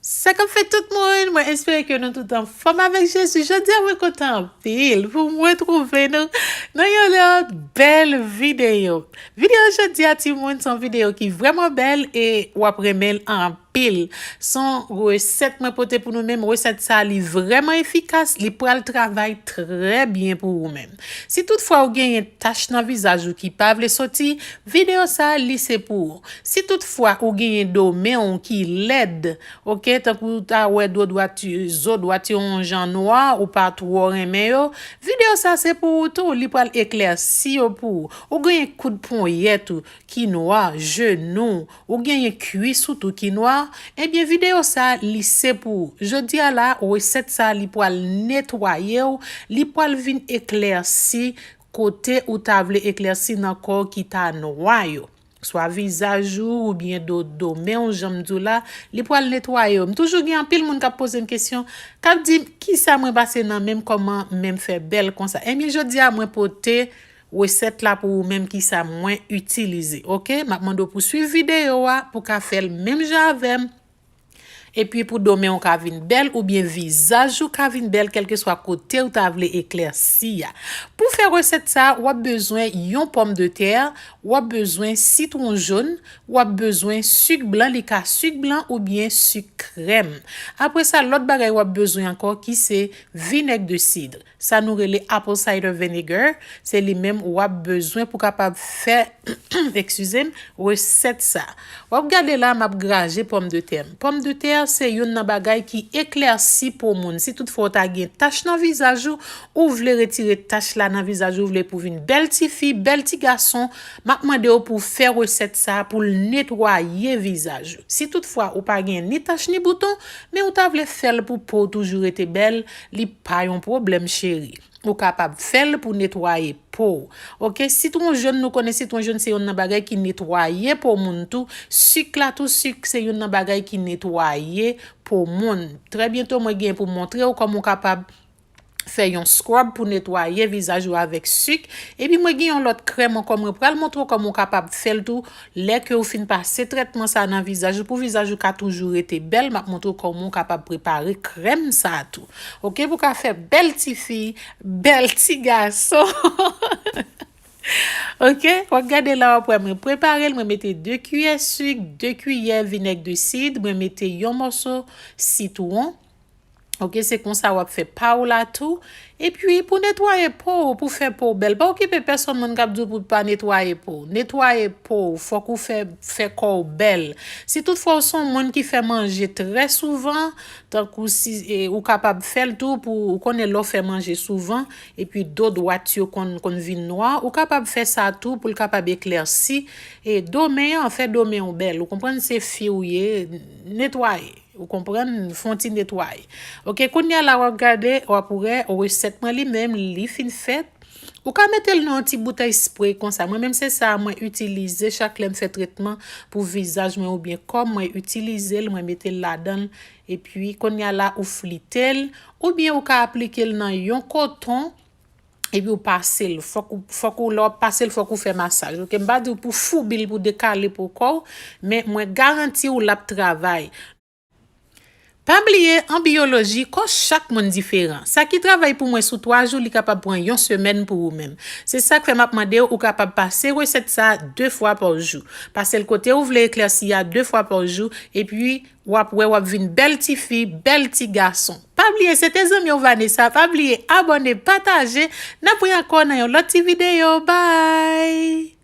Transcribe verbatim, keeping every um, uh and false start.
Sa k ap fèt tout moun, mwen espere ke nou tout anfòm avèk Jezi. Jodi a mwen kontan anpil pou m retwouve nou nan yon lòt bèl videyo. Videyo jodi a timoun se yon videyo ki vrèman bèl e w ap renmen l anpil. Se yon resèt mwen pote pou nou menm. Resèt sa li vrèman efikas, li pral travay trè byen pou ou menm. Si toutfwa ou genyen tach nan vizaj ou ki pa vle soti, videyo sa li se pou ou. Si toutfwa ou genyen do men w ki lèd, oke, tankou w ta wè do dwat, zo dwat yo yon jan nwa, ou pa twò renmen yo, videyo sa se pou ou tou, li pral eklèsi yo pou ou. Ou genyen koud ponyèt ou ki nwa, jenou, ou genyen kwis ou tou ki nwa, ebyen videyo sa li se pou ou. Jodi a la, resèt sa li pral netwaye w, li pral vin eklèsi kote ou ta vle eklèsi nan kò w ki ta nwa yo. Swa vizaj ou oubyen do, do men w, jan m di w la, li pral netwaye yo. M toujou gen anpil moun k ap poze m kesyon, k ap di m, "Kisa mwen pase nan men m, kòman men m fè bèl konsa?" Ebyen, jodi a, mwen pote resèt la pou ou menm, kisa mwen itilize, oke? M ap mande w pou swiv videyo a, pou w ka fè l menm jan avè m. Epi pou do men w ka vin bèl oubyen vizaj ou ka vin bèl, kèlkeswa kote ou ta vle eklèsi a. Pou fè resèt sa, w ap bezwen yon pòmdetè, w ap bezwen sitwon jòn, w ap bezwen sik blan, li ka sik blan oubyen sik krèm. Apre sa, lòt bagay w ap bezwen ankò ki se vinèg de sid. Sa nou rele apple cider vinegar, se li menm w ap bezwen pou kapab fè, eskize m, resèt sa. W ap gade la, m ap graje pòmdetè m. Pòmdetè se youn nan bagay ki eklèsi po moun. Si toutfwa w ta gen tach nan vizaj ou, ou vle retire tach la nan vizaj ou, ou vle pou vin bèl ti fi, bèl ti gason, m ap mande w pou w fè resèt sa pou l netwaye vizaj ou. Si toutfwa ou pa gen ni tach ni bouton, men ou ta vle fè l pou po w toujou rete bèl, li pa yon pwoblèm, cheri. Ou kapab fè l pou netwaye po w. Oke, sitwon jòn, nou konnen sitwon jòn se youn nan bagay ki netwaye po moun tou. Sik la tou, sik se youn nan bagay ki netwaye po moun. Trè byento, mwen gen pou montre w kòman w kapab fè yon scrub pou netwaye vizaj ou avèk sik. Epi mwen gen yon lòt krèm ankò, mwen pral montre w kòman w kapab fè l tou. Lè ke w fin pase trètman sa nan vizaj ou, pou vizaj ou ka toujou rete bèl, m ap montre w kòman w kapab prepare krèm sa tou. Oke, pou ka fè bèl ti fi, bèl ti gason. Oke, w ap gade la, w ap wè mwen prepare l, mwen mete de kiyè sik, de kiyè vinèg de sid, mwen mete yon mòso sitwon. Oke, se konsa w ap fè pa w la tou. Epi, pou netwaye po w, pou fè po w bèl, pa okipe pèsonn moun k ap di w pou w pa netwaye po w. Netwaye po w, fòk ou fè, fè kò w bèl. Si toutfwa w se yon moun ki fè manje trè souvan, tankou si, e, ou kapab fè l tou pou, ou konnen lè w fè manje souvan, epi do dwat yo konn, konn vin nwa, ou kapab fè sa tou pou l kapab eklèsi, e, do men an, fè do men w bèl. Ou konprann se fi w ye, netwaye. Ou konprann? Fè yon ti netwaye. Oke, kounye a la w ap gade, w ap wè resèt mwen li menm, li fin fèt. Ou ka mete l nan yon ti boutèy spray konsa. Mwen menm se sa mwen itilize chak lè m fè tretman pou vizaj mwen oubyen kò m, mwen itilize l, mwen mete l ladan l. Epi kounye a la ou flite l, oubyen ou ka aplike l nan yon koton, epi ou pase l. Fòk ou, fòk ou, lè w ap pase l, fòk ou fè masaj. Oke, m pa di w pou foubi l, pou dekale po kò w, men mwen garanti w l ap travay. Pa bliye, an biyoloji, kò chak moun diferan. Sa ki travay pou mwen sou twa jou, li kapab pran yon semèn pou ou menm. Se sa k fè m ap mande w, ou kapab pase resèt sa de fwa pa jou. Pase l kote ou vle eklèsi a de fwa pa jou, epi w ap wè w ap vin bèl ti fi, bèl ti gason. Pa bliye, se te zanmi w Vanessa. Pa bliye abòne, pataje. N ap wè ankò nan yon lòt ti videyo. Bye!